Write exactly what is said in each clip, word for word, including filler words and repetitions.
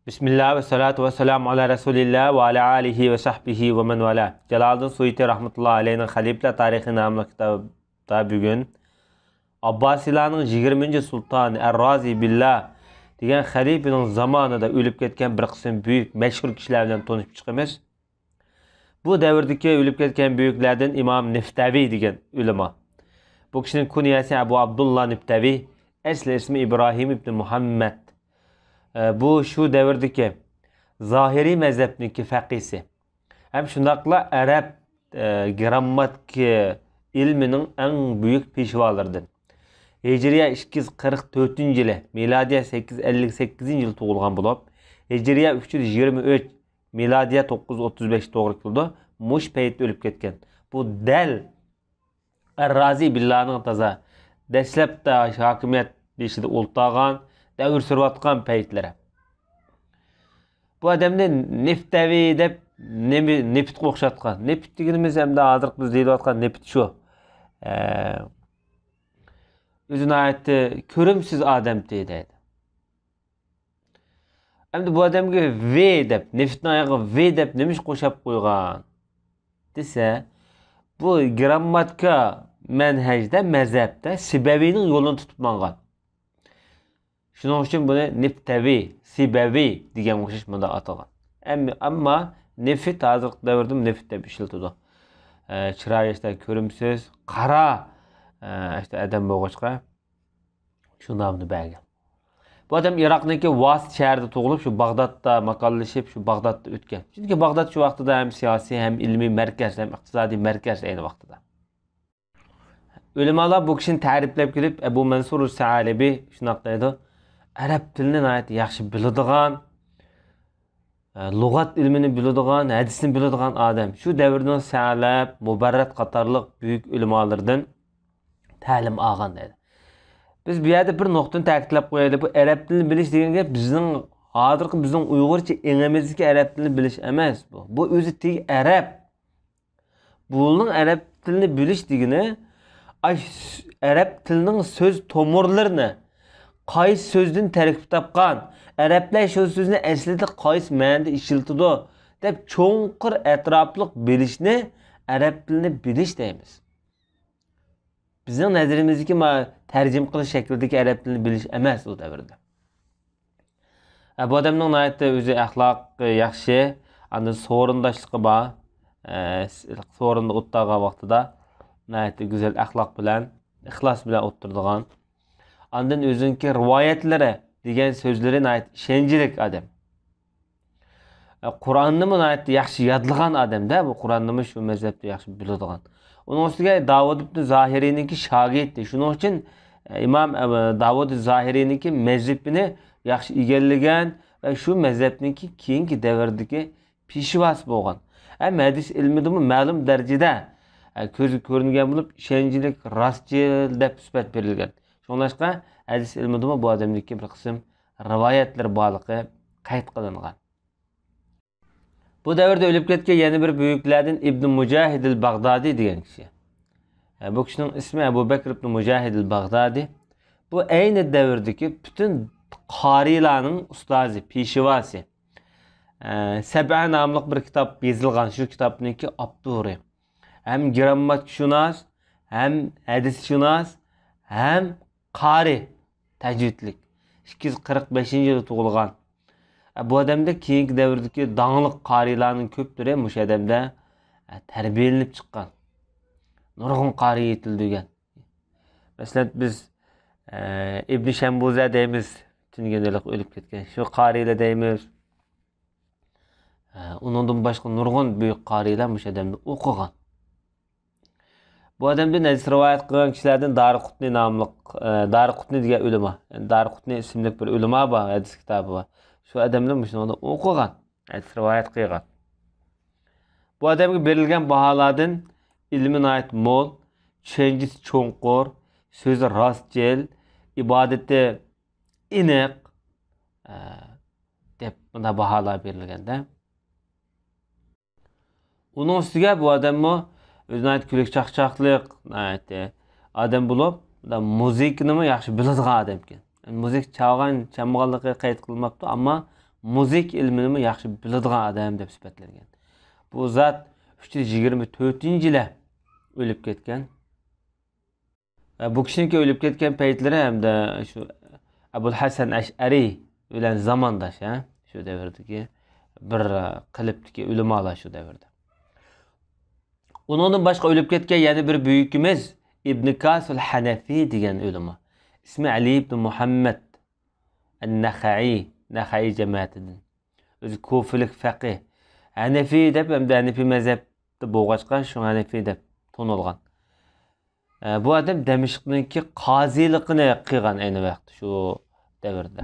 بىسمىللا ۋەسسالاتۇ ۋەسسالامۇ ئالا رەسۇلىللا ۋە ئالا ئالىھى ۋە سەھبىھى ۋە مەن ۋالا. جالالىدىن سۇيۇتى رەھمەتۇللا ئەلەيھنىڭ خەلىپىلەر تارىخى ناملىق كىتابىدا بۈگۈن ئابباسىيلارنىڭ يىگىرمىنچى سۇلتانى ئەر-رازى بىللا دېگەن خەلىپىنىڭ زامانىدا ئۆلۈپ كەتكەن بىر قىسىم بۈيۈك، مەشھۇر كىشىلەر بىلەن تونۇشۇپ چىقىمىز. بۇ دەۋردىكى ئۆلۈپ كەتكەن بۈيۈكلەردىن ئىمام نىفتەۋى دېگەن ئۆلىما. بۇ كىشىنىڭ كۇنيەسى ئەبۇ ئابدۇللا نىفتەۋى، ئەسلى ئىسمى ئىبراھىم ئىبنى مۇھەممەد. ئە، بۇ شۇ دەۋردىكى زاھىرىي مەزھەپنىڭكى فەقىسى. ھەم شۇنداقلا ئەرەب، ئە، گىرامماتىكا ئىلمىنىڭ ئەڭ بۈيۈك پېشۋالىرىدىن. ھىجرىيە ئىككى يۈز قىرىق تۆتىنچى يىلى، مىلادىيە سەككىز يۈز ئەللىك سەككىزىنچى يىلى تۇغۇلغان بولۇپ، ھىجرىيە ئۈچ يۈز يىگىرمە ئۈچ، مىلادىيە توققۇز يۈز ئوتتۇز بەش توغرا كېلىدۇ. مۇشۇ پەيتتە ئۆلۈپ كەتكەن. بۇ دەل ئەر-رازى بىللانىڭ تازا دەسلەپتە ھاكىمىيەت بېشىدا ئولتۇرغان، دەۋر سۈرۈۋاتقان پەيتلىرى. بۇ ئادەمنى نېفىتەۋى دەپ نېمە، نېفىتقا ئوخشاتقان. نېفىت دېگىنىمىز ئەمدى ھازىرقى بىز دېيىلىۋاتقان نېفىت شۇ. ئە، ئۆزى ناھايىتى كۆرۈمسىز ئادەمتى دەيدۇ. ئەمدى بۇ ئادەمگە ۋې دەپ، نېفىتنىڭ ئايىغىغا ۋې دەپ نېمىش قوشاپ قويغان دېسە، بۇ گىرامماتىكا مەنھەجدە، مەزھەپتە سىبەۋىينىڭ يولىنى تۇتۇپ ماڭغان. شۇنىڭ ئۈچۈن بۇنى نېفىتەۋى، سىبەۋى دېگەنگە ئوخشاش مۇنداق ئاتالغان. ئەم-، ئەمما نېفىت ھازىرقى دەۋردىمۇ نېفىت دەپ ئىشلىتىدۇ. ئە، چىرايى ئىشتا كۆرۈمسىز، قارا، ئە، ئىشتا ئادەم بولغاچقا، شۇ نامنى بەرگەن. بۇ ئادەم ئىراقنىڭكى ۋاسىت شەھىرىدە تۇغۇلۇپ، شۇ باغدادتا ماكانلىشىپ، شۇ باغدادتا ئۆتكەن. چۈنكى باغداد شۇ ۋاقتىدا ھەم سىياسىي، ھەم ئىلمىي مەركەز، ھەم ئىقتىسادىي مەركەز ئەينى ۋاقتىدا. ئۆلىمالار بۇ كىشىنى تەرىپلەپ كېلىپ، ئەبۇ مەنسۇر سەئەلىبى شۇنداق دەيدۇ، ئەرەب تىلىنى ناھايىتى ياخشى بىلىدىغان، لۇغەت ئىلمىنى بىلىدىغان، ھەدىسنى بىلىدىغان ئادەم. شۇ دەۋردىن سەئەلەب، مۇبەررەت قاتارلىق بۈيۈك ئۆلىمالىرىدىن تەلىم ئالغان دەيدۇ. بىز بۇ يەردە بىر نۇقتىنى تەكىتلەپ قويايلى. بۇ ئەرەب تىلىنى بىلىش دېگەن گەپ بىزنىڭ ھازىرقى بىزنىڭ ئۇيغۇرچە ئېڭىمىزدىكى ئەرەب تىلىنى بىلىش ئەمەس بۇ. بۇ ئۆزى تېگى ئەرەب. بۇنىڭ ئەرەب تىلىنى بىلىش دېگىنى، ئاش-، ئەرەب تىلىنىڭ سۆز تومۇرلىرىنى، قايسى سۆزدىن تەركىب تاپقان، ئەرەبلەر شۇ سۆزنى ئەسلىدە قايسى مەنىدە ئىشلىتىدۇ، دەپ چوڭقۇر ئەتراپلىق بىلىشنى ئەرەب تىلىنى بىلىش دەيمىز. بىزنىڭ نەزىرىمىزدىكى ما-، تەرجىمە قىلىش شەكلىدىكى ئەرەب تىلىنى بىلىش ئەمەس ئۇ دەۋردە. ئە، بۇ ئادەمنىڭ ناھايىتى ئۆزى ئەخلاقى ياخشى، ئاندىن سورۇنداشلىقى بار، ئە، س-، سورۇندا ئولتۇرغان ۋاقتىدا ناھايىتى گۈزەل ئەخلاق بىلەن، ئىخلاس بىلەن ئولتۇرىدىغان. ئاندىن ئۆزىنىڭكى رىۋايەتلىرى دېگەن سۆزلىرى ناھايىتى ئىشەنچلىك ئادەم. ئە، قۇرئاننىمۇ ناھايىتى ياخشى يادلىغان ئادەمدە، بۇ قۇرئاننىمۇ شۇ مەزھەپتە ياخشى بىلىدىغان. ئۇنىڭ ئۈستىگە داۋۇد ئىبن زاھىرىنىڭكى شاگىرتى. شۇنىڭ ئۈچۈن، ئە، ئىمام، ئە، داۋۇد زاھىرىنىڭكى مەزھىپىنى ياخشى ئىگىلىگەن ۋە شۇ مەزھەپنىڭكى كېيىنكى دەۋردىكى پېشۋاسى بولغان. ھەم ھەدىس ئىلمىدىمۇ مەلۇم دەرىجىدە، ئە، كۆزگە كۆرۈنگەن بولۇپ، ئىشەنچلىك، راستچىل دەپ سۈپەت بېرىلگەن. شۇڭلاشقا ھەدىس ئىلمىدىمۇ بۇ ئادەمدىكى بىر قىسىم رىۋايەتلىرى بارلىقى قەيت قىلىنغان. بۇ دەۋردە ئۆلۈپ كەتكەن يەنە بىر بۈيۈكلەردىن ئىبن مۇجاھىدىل باغدادى دېگەن كىشى. ئە، بۇ كىشىنىڭ ئىسمى ئەبۇ بەكر ئىبن مۇجاھىدىل باغدادى. بۇ ئەينى دەۋردىكى پۈتۈن قارىيلارنىڭ ئۇستازى، پېشۋاسى. ئە، سەبئە ناملىق بىر كىتاب يېزىلغان، شۇ كىتابنىڭكى ئاپتورى. ھەم گىرامماتىكىشۇناس، ھەم ھەدىسشۇناس، ھەم قارى، تەجۋىدلىك. ئىككى يۈز قىرىق بەشىنچى يىلى تۇغۇلغان. ئە، بۇ ئادەمدە كېيىنكى دەۋردىكى داڭلىق قارىيلارنىڭ كۆپلىرى مۇشۇ ئادەمدە، ئە، تەربىيەلىنىپ چىققان. نۇرغۇن قارىي يېتىلدۈرگەن. مەسىلەن، بىز، ئە، ئىبنى شەمبۇزە دەيمىز، تۈنگۈن ھېلىقى ئۆلۈپ كەتكەن. شۇ قارىيلار دەيمىز. ئە، ئۇنىڭدىن باشقا نۇرغۇن بۈيۈك قارىيلار مۇشۇ ئادەمدە ئوقۇغان. بۇ ئادەمدىن ھەدىس رىۋايەت قىلغان كىشىلەردىن دارىقۇتنى ناملىق، ئە، دارىقۇتنى دېگەن ئۆلىما، يەنى دارىقۇتنى ئىسىملىك بىر ئۆلىما بار، ھەدىس كىتابى بار. شۇ ئادەمدىن مۇشۇنىڭدا ئوقۇغان، ھەدىس رىۋايەت قىلغان. بۇ ئادەمگە بېرىلگەن باھالاردىن ئىلمى ناھايىتى مول، چۈشەنچىسى چوڭقۇر، سۆزى راستچىل، ئىبادىتى ئېنىق، ئە، دەپ مۇنداق باھالار بېرىلگەندە. ئۇنىڭ ئۈستىگە بۇ ئادەممۇ ئۆزى ناھايىتى كۈلكە چاقچاقلىق، ناھايىتى ئادەم بولۇپ، مۇزىكىنىمۇ ياخشى بىلىدىغان ئادەمكەن. مۇزىكا چالغان، چالمىغانلىقى قەيت قىلماپتۇ، ئەمما مۇزىكا ئىلمىنىمۇ ياخشى بىلىدىغان ئادەم دەپ سۈپەتلەنگەن. بۇ زات ئۈچ يۈز يىگىرمە تۆتىنچى يىلى ئۆلۈپ كەتكەن. ئە، بۇ كىشىنىڭكى ئۆلۈپ كەتكەن پەيتلىرى ھەمدە شۇ ئەبۇل ھەسەن ئەشئەرى بىلەن زامانداش، ھە؟ شۇ دەۋردىكى بىر، ئە، قېلىپتىكى ئۆلىمالار شۇ دەۋردە. ئۇنىڭدىن باشقا ئۆلۈپ كەتكەن يەنە بىر بۈيۈكىمىز ئىبن كاسۇل ھەنەفى دېگەن ئۆلىما. ئىسمى ئەلى ئىبن مۇھەممەد ئەن-نەخەئى، نەخەئى جەمەتىدىن. ئۆزى كۇفىلىك فەقىھ. ھەنەفى دەپ، ھەمدە ھەنەفى مەزھەپتە بولغاچقا، شۇ ھەنەفى دەپ تونۇلغان. ئە، بۇ ئادەم دەمىشقنىڭكى قازىلىقىنى قىلغان ئەينى ۋاقىتتا شۇ دەۋردە.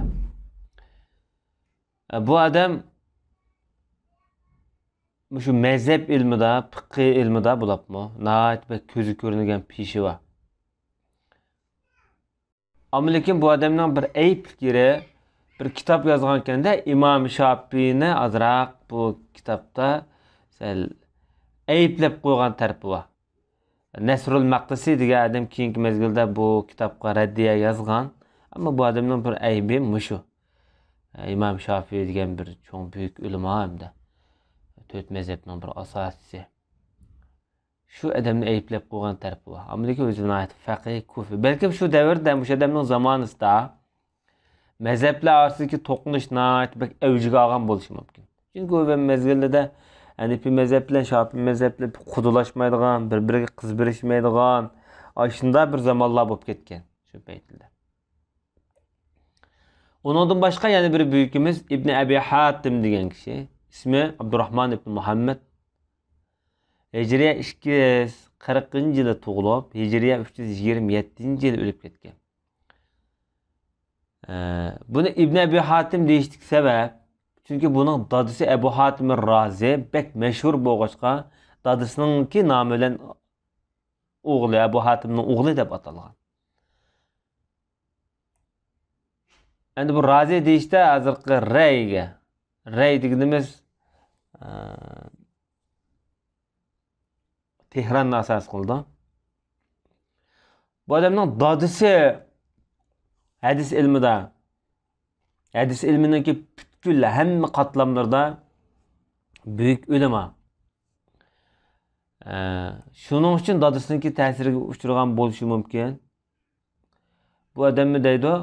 ئە، بۇ ئادەم مۇشۇ مەزھەپ ئىلمىدا، پىقھى ئىلمىدا بولۇپمۇ ناھايىتى بەك كۆزگە كۆرۈنگەن پېشىۋا. ئەمما لېكىن بۇ ئادەمنىڭ بىر ئەيىبلىك يېرى، بىر كىتاب يازغانكەندە، ئىمام شاپىينى ئازراق بۇ كىتابتا سەل ئەيىبلەپ قويغان تەرىپى بار. نەسرۇل مەقدىسى دېگەن ئادەم كېيىنكى مەزگىلدە بۇ كىتابقا رەددىيە يازغان. ئەمما بۇ ئادەمنىڭ بىر ئەيىبى مۇشۇ. ئىمام شافىئى دېگەن بىر چوڭ بۈيۈك ئۆلىما ھەمدە تۆت مەزھەپنىڭ بىر ئاساسچىسى. شۇ ئادەمنى ئەيىبلەپ قويغان تەرىپى بار. ئەمما لېكىن ئۆزى ناھايىتى فەقىھ، كۇفى. بەلكىم شۇ دەۋردە، مۇشۇ ئادەمنىڭ زامانىسىدا مەزھەپلەر ئارىسىدىكى توقۇنۇش ناھايىتى بەك ئەۋجىگە ئالغان بولۇشى مۇمكىن. چۈنكى ئۇ مەزگىلدە ھەنىپىي مەزھەپ بىلەن شاپىئىي مەزھەپ بىلەن قۇدىلاشمايدىغان، بىر-بىرىگە قىز بېرىشمەيدىغان، ئاشۇنداق بىر زامانلار بولۇپ كەتكەن شۇ پەيتلەردە. ئۇنىڭدىن باشقا يەنە بىر بۈيۈكىمىز ئىبنى ئەبى ھاتىم دېگەن كىشى. ئىسمى ئابدۇراھمان ئىبنى مۇھەممەد. ھىجرىيە ئىككى يۈز قىرىقىنچى يىلى تۇغۇلۇپ، ھىجرىيە ئۈچ يۈز يىگىرمە يەتتىنچى يىلى ئۆلۈپ كەتكەن. ئە، بۇنى ئىبنى ئەبى ھاتىم دېيىشتىكى سەۋەب، چۈنكى بۇنىڭ دادىسى ئەبۇ ھاتىم رازى بەك مەشھۇر بولغاچقا، دادىسىنىڭكى نامى بىلەن ئوغلى، ئەبۇ ھاتىمنىڭ ئوغلى دەپ ئاتالغان. ئەمدى بۇ رازى دېيىشتە ھازىرقى رەيگە، رەي دېگىنىمىز، ئە، تېھراننى ئاساس قىلىدۇ. بۇ ئادەمنىڭ دادىسى ھەدىس ئىلمىدا، ھەدىس ئىلمىنىڭكى پۈتكۈل ھەممە قاتلاملىرىدا بۈيۈك ئۆلىما. ئە، شۇنىڭ ئۈچۈن دادىسىنىڭكى تەسىرىگە ئۇچرىغان بولۇشى مۇمكىن. بۇ ئادەممۇ دەيدۇ،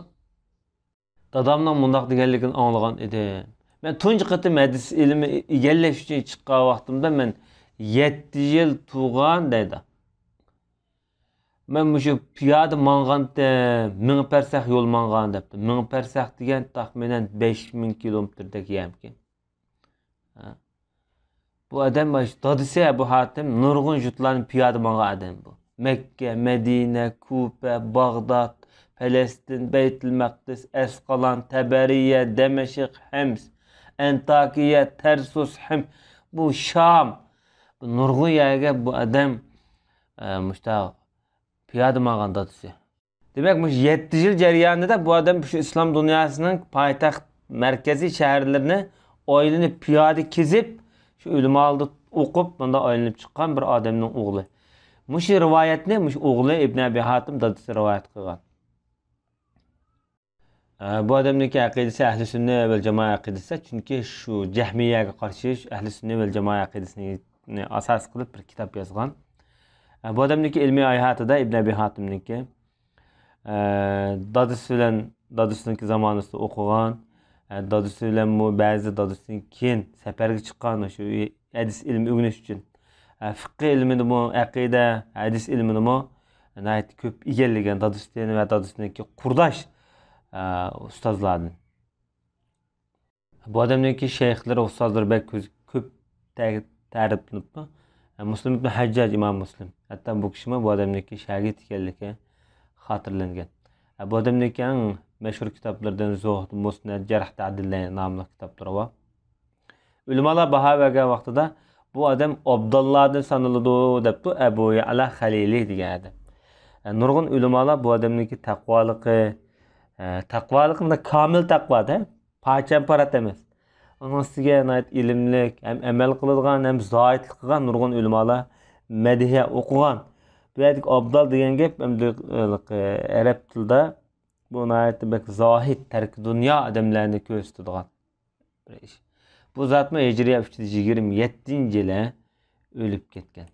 دادامنىڭ مۇنداق دېگەنلىكىنى ئاڭلىغان ئىدىم. مەن تۇنجى قېتىم ھەدىس ئىلمى ئىگىلەش ئۈچۈن چىققان ۋاقتىمدا مەن يەتتە يىل تۇغان دەيدۇ. مەن مۇشۇ پىيادە ماڭغانتىم، مىڭ پەرسەخ يول ماڭغان دەپتۇ. مىڭ پەرسەخ دېگەن تەخمىنەن بەش مىڭ كىلومېتىردەك يەرمىكىن. ھە. بۇ ئادەم، دادىسى ئەبۇ ھاتىم نۇرغۇن يۇرتلارنى پىيادە ماڭغان ئادەم بۇ. مەككە، مەدىنە، كۇپە، باغداد، پەلەستىن، بەيتۇل مەقدىس، ئەسقالان، تەبەرىيە، دەمەشق، ھەمس، ئەنتاكىيە، تەرسۇس، ھەم بۇ شام. بۇ نۇرغۇن يەرگە بۇ ئادەم، ئە، مۇشتاق پىيادە ماڭغان دادىسى. دېمەك، مۇشۇ يەتتە يىل جەريانىدا بۇ ئادەم شۇ ئىسلام دۇنياسىنىڭ پايتەخت مەركەزىي شەھەرلىرىنى ئايلىنىپ، پىيادە كېزىپ، شۇ ئۆلىمالاردا ئوقۇپ، مۇنداق ئايلىنىپ چىققان بىر ئادەمنىڭ ئوغلى. مۇشۇ رىۋايەتنى مۇشۇ ئوغلى ئىبن ئەبى ھاتىم دادىسى رىۋايەت قىلغان. ئە، بۇ ئادەمنىڭكى ئەقىدىسى ئەھلى سۈننە ۋەل جامائە ئەقىدىسى، چۈنكى شۇ جەھمىيەگە قارشى شۇ ئەھلى سۈننە ۋەل جامائە ئەقىدىسىنى ئاساس قىلىپ بىر كىتاب يازغان. ئە، بۇ ئادەمنىڭكى ئىلمىي ھاياتىدا ئىبن ئەبى ھاتىمنىڭكى، ئە، دادىسى بىلەن، دادىسىنىڭكى زامانىسىدا ئوقۇغان، ئە، دادىسى بىلەنمۇ بەزى دادىسىدىن كېيىن سەپەرگە چىققان شۇ ھەدىس ئىلمى ئۆگىنىش ئۈچۈن. ئە، فىقھى ئىلمىنىمۇ، ئەقىدە، ھەدىس ئىلمىنىمۇ ناھايىتى كۆپ ئىگىلىگەن دادىسىدىن ۋە دادىسىنىڭكى قۇرداش، ئە، ئۇستازلاردىن. بۇ ئادەمنىڭكى شەيخلىرى، ئۇستازلىرى بەك كۆز-، كۆپ تە-، تەرىپلىنىپتۇ. ئە، مۇسلىم ئىبن ھەججاج، ئىمام مۇسلىم. ھەتتا بۇ كىشىمۇ بۇ ئادەمنىڭكى شاگىرت ئىكەنلىكى خاتىرىلەنگەن. ئە، بۇ ئادەمنىڭكى ئەڭ مەشھۇر كىتابلىرىدىن زۇھد، مۇسنەد، جەرھ تەدىل ناملىق كىتابلىرى بار. ئۆلىمالار باھا بەرگەن ۋاقتىدا بۇ ئادەم ئابداللاردىن سانىلىدۇ دەپتۇ ئەبۇ يەئلە خەلىلى دېگەن ئادەم. ئە، نۇرغۇن ئۆلىمالار بۇ ئادەمنىڭكى تەقۋالىقى، ئە، تەقۋالىقى مۇنداق كامىل تەقۋا دە، پارچە-پارات ئەمەس. ئۇنىڭ ئۈستىگە ناھايىتى ئىلىملىك، ھەم ئەمەل قىلىدىغان، ھەم زاھىدلىق قىلغان نۇرغۇن ئۆلىمالار مەدھىيە ئوقۇغان. بۇ يەردىكى ئابدال دېگەن گەپ ئەمدى، ئە، ئەرەب تىلىدا بۇ ناھايىتى بەك زاھىد، تەركى دۇنيا ئادەملەرنى كۆرسىتىدىغان. بىر ئىش. بۇ زاتمۇ ھىجرىيە ئۈچ يۈز يىگىرمە يەتتىنچى يىلى ئۆلۈپ كەتكەن.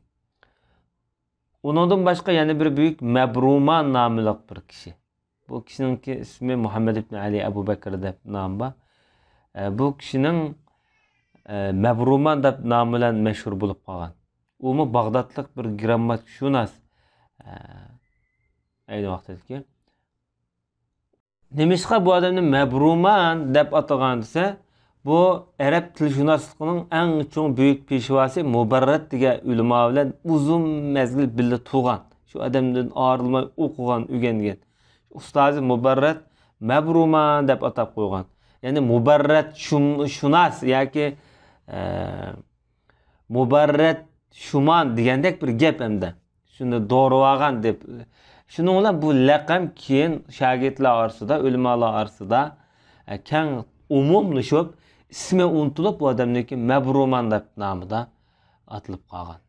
ئۇنىڭدىن باشقا يەنە بىر بۈيۈك مەبرۇمان ناملىق بىر كىشى. بۇ كىشىنىڭكى ئىسمى مۇھەممەد ئىبن ئەلى ئەبۇ بەكرى دەپ نامى بار. ئە، بۇ كىشىنىڭ، ئە، مەبرۇمان دەپ نامى بىلەن مەشھۇر بولۇپ قالغان. ئۇمۇ باغدادلىق بىر گىرامماتىكشۇناس. ئە، ئەينى ۋاقىتتىكى. نېمىشقا بۇ ئادەمنى مەبرۇمان دەپ ئاتىغان دېسە، بۇ ئەرەب تىلشۇناسلىقىنىڭ ئەڭ چوڭ بۈيۈك پېشۋاسى مۇبەررەت دېگەن ئۆلىما بىلەن ئۇزۇن مەزگىل بىللە تۇرغان، شۇ ئادەمدىن ئايرىلماي ئوقۇغان، ئۆگەنگەن ئۇستازى مۇبەررەت مەبرۇمان دەپ ئاتاپ قويغان. يەنى مۇبەررەت شۇم-، شۇناس ياكى، ئە، مۇبەررەت شۇمان دېگەندەك بىر گەپ ئەمدى. شۇنى دورىۋالغان دەپ. شۇنىڭ بىلەن بۇ لەقەم كېيىن شاگىرتلار ئارىسىدا، ئۆلىمالار ئارىسىدا، ئە، كەڭ ئومۇملىشىپ، ئىسمى ئۇنتۇلۇپ، بۇ ئادەمنىڭكى مەبرۇمان دەپ نامىدا ئاتىلىپ قالغان.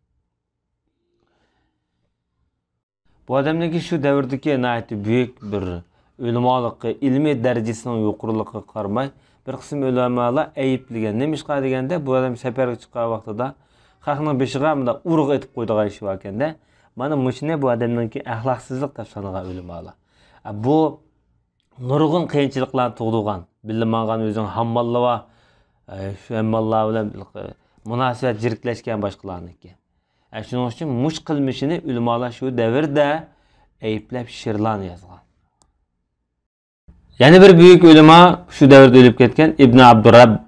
بۇ ئادەمنىڭكى شۇ دەۋردىكى ناھايىتى بۈيۈك بىر ئۆلىمالىقى، ئىلمىي دەرىجىسىنىڭ يۇقىرىلىقىغا قارىماي، بىر قىسىم ئۆلىمالار ئەيىبلىگەن. نېمىشقا دېگەندە، بۇ ئادەم سەپەرگە چىققان ۋاقتىدا خەقنىڭ بېشىغا مۇنداق ئۇرۇق ئېتىپ قويىدىغان ئىش باركەندە، مانا مۇشۇنى بۇ ئادەمنىڭكى ئەخلاقسىزلىق دەپ سانىغان ئۆلىمالار. ئە، بۇ نۇرغۇن قىيىنچىلىقلارنى تۇغدۇرغان. بىللە ماڭغان ئۆزىنىڭ ھامماللىرى بار، ئە، شۇ ھامماللار بىلەن مۇناسىۋەت جىركلەشكەن باشقىلارنىڭكى. ئە، شۇنىڭ ئۈچۈن مۇشۇ قىلمىشىنى ئۆلىمالار شۇ دەۋردە ئەيىبلەپ شېئىرلارنى يازغان. يەنە بىر بۈيۈك ئۆلىما، شۇ دەۋردە ئۆلۈپ كەتكەن ئىبن ئابدۇرەب-،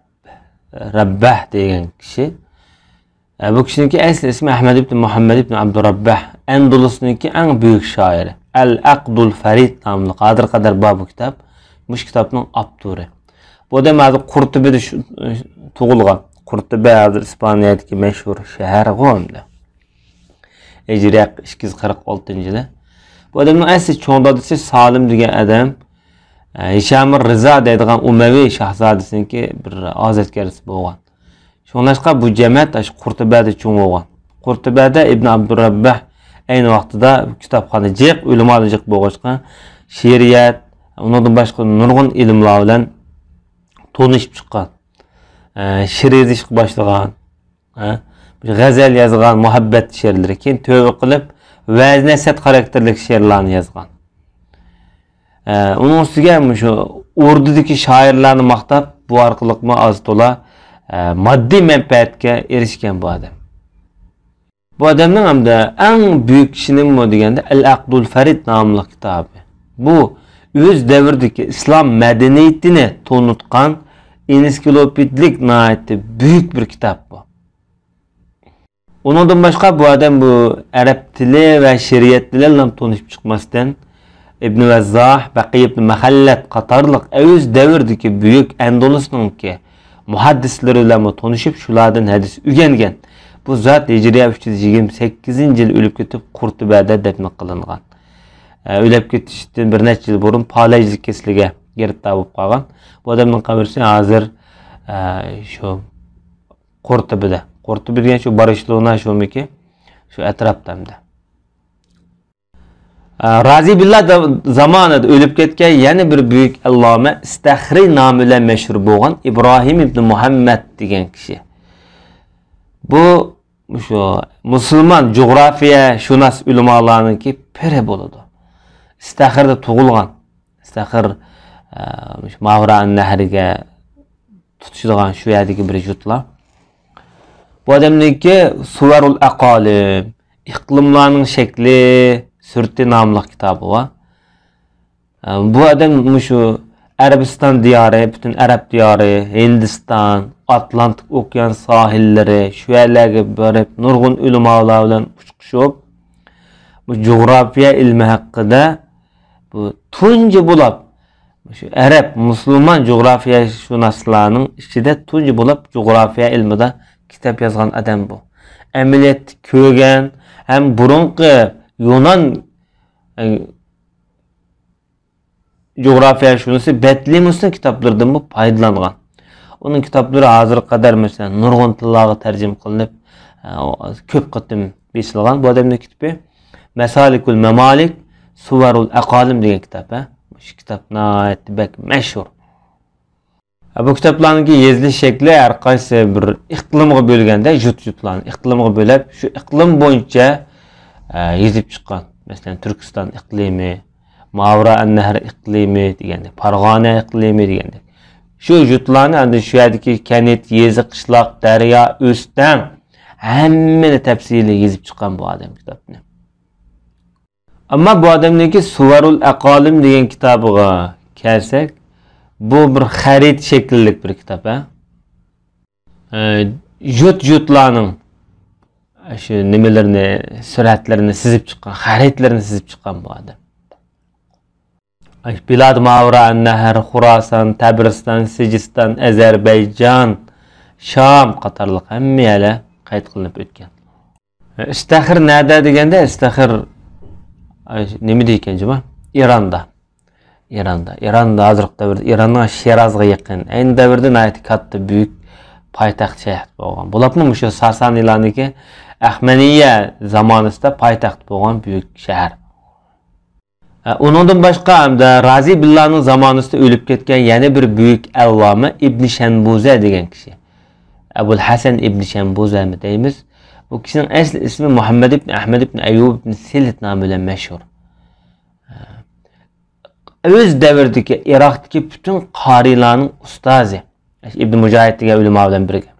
رەببەھ دېگەن كىشى. ئە، بۇ كىشىنىڭكى ئەسلى ئىسمى ئەھمەد ئىبن مۇھەممەد ئىبن ئابدۇرەببەھ، ئەندۇلۇسنىڭكى ئەڭ بۈيۈك شائىرى. ئەل ئەقدۇل فەرىد ناملىق، ھازىرغا قەدەر بار بۇ كىتاب. مۇشۇ كىتابنىڭ ئاپتورى. بۇ ئادەم ھازىر قۇرتۇبىدە شۇ-، تۇغۇلغان. قۇرتۇبە ھازىر ئىسپانىيەدىكى مەشھۇر شەھەرغۇ ئەمدى. ھىجرىيە ئىككى يۈز قىرىق ئالتىنچى يىلى. بۇ ئادەمنىڭ ئەسلى چوڭ دادىسى سالىم دېگەن ئادەم، ئە، ھىشامۇر رىزا دەيدىغان ئۇمەۋى شاھزادىسىنىڭكى بىر ھازىرەتكارىسى بولغان. شۇڭلاشقا بۇ جەمەت ئاشۇ قۇرتۇبەدە چوڭ بولغان. قۇرتۇبەدە ئىبن ئابدۇرەببەھ ئەينى ۋاقتىدا كىتابخانا جىق، ئۆلىمالار جىق بولغاچقا، شېئىرىيەت، ئۇنىڭدىن باشقا نۇرغۇن ئىلىملار بىلەن تونۇشۇپ چىققان. ئە، شېئىر يېزىشقا باشلىغان. ھە؟ غەزەل يازغان، مۇھەببەت شېئىرلىرى. كېيىن تۆۋە قىلىپ، ۋەز-نەسىھەت خاراكتېرلىك شېئىرلارنى يازغان. ئە، ئۇنىڭ ئۈستىگە مۇشۇ ئوردىدىكى شائىرلارنى ماختاپ، بۇ ئارقىلىقمۇ ئاز تولا، ئە، ماددىي مەنپەئەتكە ئېرىشكەن بۇ ئادەم. بۇ ئادەمنىڭ ھەمدە ئەڭ بۈيۈك ئىشى نېمە دېگەندە، ئەل ئەقدۇل فەرىد ناملىق كىتابى. بۇ ئۆز دەۋرىدىكى ئىسلام مەدەنىيىتىنى تونۇتقان ئېنسىكلوپېدىيىلىك ناھايىتى بۈيۈك بىر كىتاب بۇ. ئۇنىڭدىن باشقا بۇ ئادەم بۇ ئەرەب تىلى ۋە شېئىرىيەت بىلەنلا تونۇشۇپ چىقماستىن، ئىبن ۋەززاھ، بەقىي ئىبن مەخەللەت قاتارلىق ئۆز دەۋرىدىكى بۈيۈك ئەندۇلۇسنىڭكى مۇھەددىسلىرى بىلەنمۇ تونۇشۇپ، شۇلاردىن ھەدىس ئۆگەنگەن. بۇ زات ھىجرىيە ئۈچ يۈز يىگىرمە سەككىزىنچى يىل ئۆلۈپ كېتىپ، قۇرتۇبەدە دەپنە قىلىنغان. ئە، ئۆلۈپ كېتىشتىن بىر نەچچە يىل بۇرۇن پالەيجلىك كېسىلىگە گىرىپتار بولۇپ قالغان. بۇ ئادەمنىڭ قەبرىسى ھازىر، ئە، شۇ قۇرتۇبىدە. قۇرتۇبى دېگەن شۇ بارسېلونا شۇمىكى؟ شۇ ئەتراپتا ئەمدى. ئە، رازى بىللا دا-، زامانىدا ئۆلۈپ كەتكەن يەنە بىر بۈيۈك ئەللامە ئىستەخرى نامى بىلەن مەشھۇر بولغان ئىبراھىم ئىبن مۇھەممەد دېگەن كىشى. بۇ مۇشۇ مۇسۇلمان جۇغراپىيەشۇناس ئۆلىمالارنىڭكى پىرى بولىدۇ. ئىستەخىردا تۇغۇلغان. ئىستەخىر، ئە، مۇشۇ ماۋرائىن نەھرىگە تۇتىشىدىغان شۇ يەردىكى بىر يۇرتلار. بۇ ئادەمنىڭكى سۇۋەرۇل ئەقالىم، ئىقلىملارنىڭ شەكلى، سۈرىتى ناملىق كىتابى بار. ئە، بۇ ئادەم مۇشۇ ئەرەبىستان دىيارى، پۈتۈن ئەرەب دىيارى، ھىندىستان، ئاتلانتىك ئوكيان ساھىللىرى، شۇ يەرلەرگە بېرىپ، نۇرغۇن ئۆلىمالار بىلەن ئۇچرىشىپ، بۇ جۇغراپىيە ئىلمى ھەققىدە بۇ تۇنجى بولۇپ، شۇ ئەرەب مۇسۇلمان جۇغراپىيەشۇناسلارنىڭ ئىچىدە تۇنجى بولۇپ جۇغراپىيە ئىلمىدا كىتاب يازغان ئادەم بۇ. ئەمەلىيەتتە كۆرگەن ھەم بۇرۇنقى يۇنان، ئە، جۇغراپىيەشۇنىسى بەتلىمۇسنىڭ كىتابلىرىدىنمۇ پايدىلانغان. ئۇنىڭ كىتابلىرى ھازىرغا قەدەر، مەسىلەن، نۇرغۇن تىللارغا تەرجىمە قىلىنىپ، ئە، كۆپ قېتىم بېسىلغان. بۇ ئادەمنىڭ كىتابى مەسالىكۇل مەمالىك، سۇۋەرۇل ئەقالىم دېگەن كىتاب، ھە. شۇ كىتاب ناھايىتى بەك مەشھۇر. بۇ كىتابلارنىڭكى يېزىلىش شەكلى ھەر قايسى بىر ئىقلىمغا بۆلگەندە، يۇرت-يۇرتلارنى ئىقلىمغا بۆلۈپ، شۇ ئىقلىم بويىچە، ئە، يېزىپ چىققان. مەسىلەن، تۈركىستان ئىقلىمى، ماۋرائەننەھر ئىقلىمى دېگەندەك، پارغانە ئىقلىمى دېگەندەك. شۇ يۇرتلارنى ئاندىن شۇ يەردىكى كەنت، يېزا، قىشلاق، دەريا، ئۆستەڭ، ھەممىنى تەپسىلىي يېزىپ چىققان بۇ ئادەم كىتابنى. ئەمما بۇ ئادەمنىڭكى سۇۋەرۇل ئەقالىم دېگەن كىتابىغا كەلسەك، بۇ بىر خەرىتە شەكىللىك بىر كىتاب، ھە؟ ئە، يۇرت-يۇرتلارنىڭ شۇ نېمىلىرىنى، سۈرەتلىرىنى سىزىپ چىققان، خەرىتىلىرىنى سىزىپ چىققان بۇ ئادەم. ئاي، بىلاد ماۋرا نەھر، خۇراسان، تەبرىستان، سىجىستان، ئەزەربەيجان، شام قاتارلىق ھەممە يەرلەر قەيت قىلىنىپ ئۆتكەن. ئىستەخىر نەدە دېگەندە، ئىستەخىر، ئاي، نېمىدە ئىكەن جۇما؟ ئىراندا. ئىراندا. ئىراندا ھازىرقى دەۋردە ئىراننىڭ شىرازغا يېقىن. ئەينى دەۋردە ناھايىتى كاتتا، بۈيۈك پايتەخت شەھەر بولغان. بولۇپمۇ مۇشۇ ساسانىيلارنىڭكى ئەخمەنىيە زامانىسىدا پايتەخت بولغان بۈيۈك شەھەر. ئۇنىڭدىن باشقا ھەمدە رازى بىللانىڭ زامانىسىدا ئۆلۈپ كەتكەن يەنە بىر بۈيۈك ئەللامە ئىبنى شەنبۇزە دېگەن كىشى. ئەبۇل ھەسەن ئىبنى شەنبۇزەمۇ دەيمىز. بۇ كىشىنىڭ ئەسلى ئىسمى مۇھەممەد ئىبنى ئەھمەد ئىبنى ئەييۇب ئىبنى سىلىت نامى بىلەن مەشھۇر. ئۆز دەۋرىدىكى ئىراقتىكى پۈتۈن قارىيلارنىڭ ئۇستازى. ئىبن مۇجاھىد دېگەن ئۆلىما بىلەن بىرگە.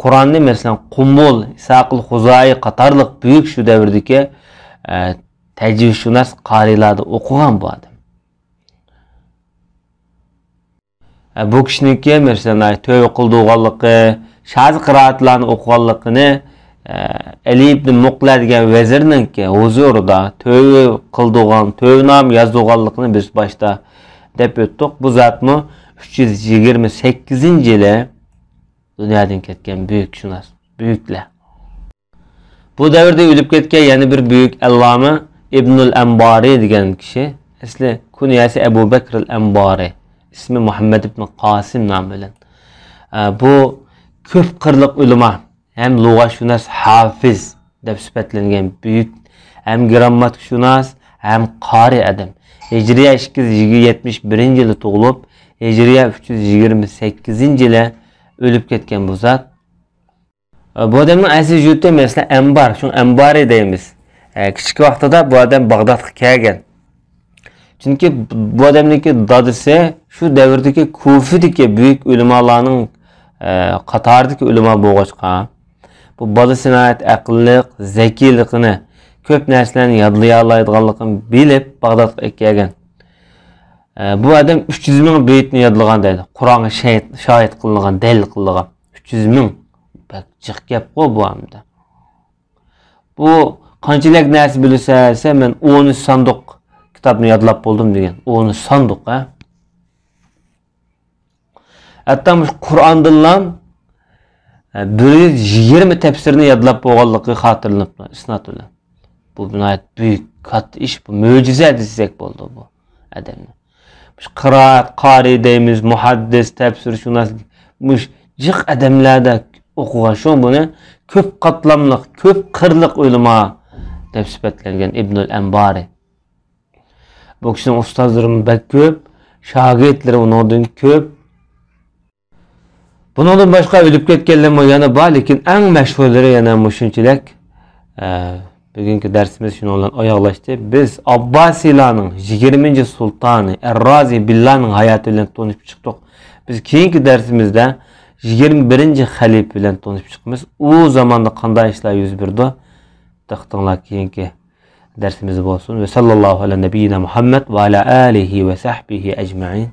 قۇرئاننى، مەسىلەن، قۇمۇل، ئىسھاقىل خۇزائىي قاتارلىق بۈيۈك شۇ دەۋردىكى، ئە، تەجۋىزشۇناس قارىيلاردا ئوقۇغان بۇ ئادەم. ئە، بۇ كىشىنىڭكى، مەسىلەن، ئاي، تۆۋە قىلدۇرغانلىقى، شازى قىرائەتلەرنى ئوقۇغانلىقىنى، ئە، ئەلى ئىبن مۇقلە دېگەن ۋەزىرنىڭكى ھۇزۇرىدا تۆۋە قىلدۇرغان، تۆۋە نامە يازدۇرغانلىقىنى بىز باشتا دەپ ئۆتتۇق. بۇ زاتمۇ ئۈچ يۈز يىگىرمە سەككىزىنچى يىلى دۇنيادىن كەتكەن بۈيۈك شۇناس، بۈيۈكلەر. بۇ دەۋردە ئۆلۈپ كەتكەن يەنە بىر بۈيۈك ئەللامە ئىبنۇل ئەنبارى دېگەن كىشى. ئەسلى كۇنيەسى ئەبۇ بەكرىل ئەنبارى، ئىسمى مۇھەممەد ئىبن قاسىم نامى بىلەن. ئە، بۇ كۆپ قىرلىق ئۆلىما، ھەم لۇغەتشۇناس، ھافىز دەپ سۈپەتلەنگەن بۈيۈك، ھەم گىرامماتىكىشۇناس، ھەم قارىي ئادەم. ھىجرىيە ئىككى يۈز يەتمىش بىرىنچى يىلى تۇغۇلۇپ، ھىجرىيە ئۈچ يۈز يىگىرمە سەككىزىنچى يىلى ئۆلۈپ كەتكەن بۇ زات. بۇ ئادەمنىڭ ئەسلى يۇرتى، مەسىلەن، ئەنبار، شۇڭا ئەنبارى دەيمىز. ئە، كىچىك ۋاقتىدا بۇ ئادەم باغدادقا كەلگەن. چۈنكى بۇ ئادەمنىڭكى دادىسى شۇ دەۋردىكى كۇفىدىكى بۈيۈك ئۆلىمالارنىڭ، ئە، قاتارىدىكى ئۆلىما بولغاچقا، بۇ بالىسى ناھايىتى ئەقىللىق، زەكىيلىقىنى، كۆپ نەرسىلەرنى يادلىيالايدىغانلىقىنى بىلىپ، باغدادقا ئەكەلگەن. ئە، بۇ ئادەم ئۈچ يۈز مىڭ بېيىتنى يادلىغان دەيدۇ. قۇرئانغا شاھىت، شاھىت قىلىنغان، دەلىل قىلىنغان. ئۈچ يۈز مىڭ. بەك جىق گەپقۇ بۇ ئەمدى. بۇ قانچىلىك نەرسە بىلىسەن دېسە، مەن ئون ئۈچ ساندۇق كىتابنى يادلاپ بولدۇم دېگەن. ئون ئۈچ ساندۇق، ھە؟ ھەتتا مۇشۇ قۇرئاندىنلا، ھە، بىر يۈز يىگىرمە تەپسىرنى يادلاپ بولغانلىقى خاتىرىلىنىپتۇ، ئىسناد بىلەن. بۇ ناھايىتى بۈيۈك، كاتتا ئىش، بۇ مۆجىزە دېسەك بولىدۇ بۇ ئادەمنى. مۇشۇ قىرائەت، قارىي دەيمىز، مۇھەددىس، تەپسىرشۇناس، مۇشۇ جىق ئادەملەردە ئوقۇغان، شۇ بۇنى كۆپ قاتلاملىق، كۆپ قىرلىق ئۆلىما دەپ سۈپەتلەنگەن ئىبنۇل ئەنبارى. بۇ كىشىنىڭ ئۇستازلىرىمۇ بەك كۆپ، شاگىرتلىرى ئۇنىڭدىن كۆپ. بۇنىڭدىن باشقا ئۆلۈپ كەتكەنلەرمۇ يەنە بار، لېكىن ئەڭ مەشھۇرلىرى يەنە مۇشۇنچىلىك. ئە، بۈگۈنكى دەرسىمىز شۇنىڭ بىلەن ئاياغلاشتى. بىز ئابباسىيلارنىڭ يىگىرمىنچى سۇلتانى ئەررازى بىللانىڭ ھاياتى بىلەن تونۇشۇپ چىقتۇق. بىز كېيىنكى دەرسىمىزدە يىگىرمە بىرىنچى خەلىپە بىلەن تونۇشۇپ چىقىمىز. ئۇ زاماندا قانداق ئىشلار يۈز بېرىدۇ؟ دىققىتىڭلار كېيىنكى دەرسىمىزدە بولسۇن. ۋە ساللاللاھۇ ئەلە نەبىييىنا مۇھەممەد ۋە ئەلە ئالىھى ۋە سەھبىھى ئەجمەئىن.